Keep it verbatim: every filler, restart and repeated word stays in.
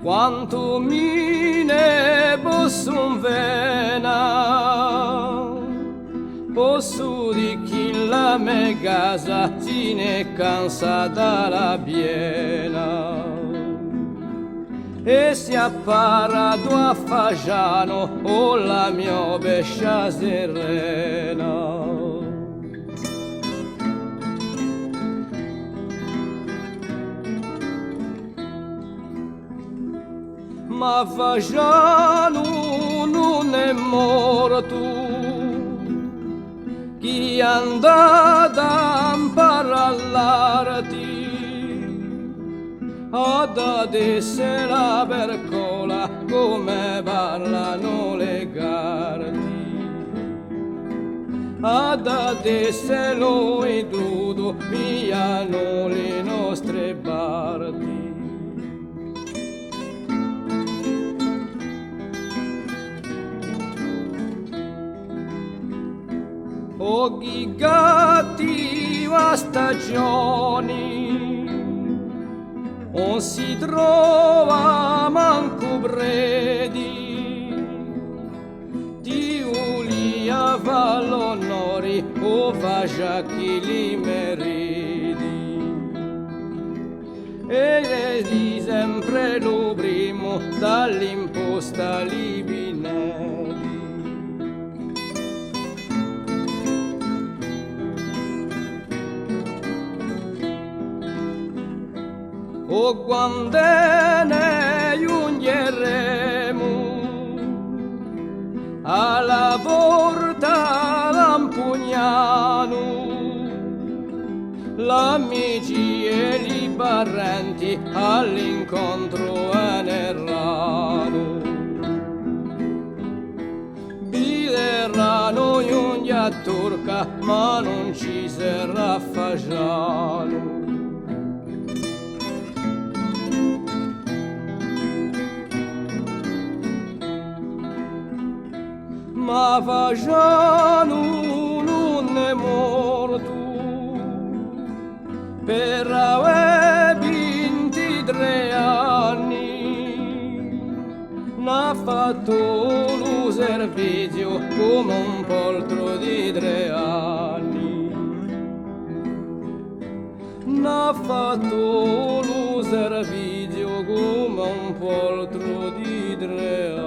Quantu mi ne possu invena, possu dì chì la me casa si ne cansa da la piena. È si appara tù à Fasgianu, o la mio pescia serena. Ma Fasgianu ùn hè mortu, chì hè andatu à amparà l'arti, hà da tesse la percola cum'è parlanu li carti. Hà da tesse lu vidutu, piglianu li nostri parti. O chì cattiva stagioni, ùn si trova mancu predi, ti vulia fà l'onori, o Fasgià chì li meriti. È hè sempre lu primu da l'imposta li vineti. O quand'è ne ghjunghjeremu à la porta d'Ampugnanu, l'amici è li parenti à l'incontru veneranu. Videranu ghjunghja Turca, ma ùn ci serà Fasgianu. Ma Fasgianu ùn hè mortu, per avè vintitrè anni, n'hà fattu lu serviziu cum'è un poltru di trè anni. N'hà fattu lu serviziu cum'è un poltru di trè anni.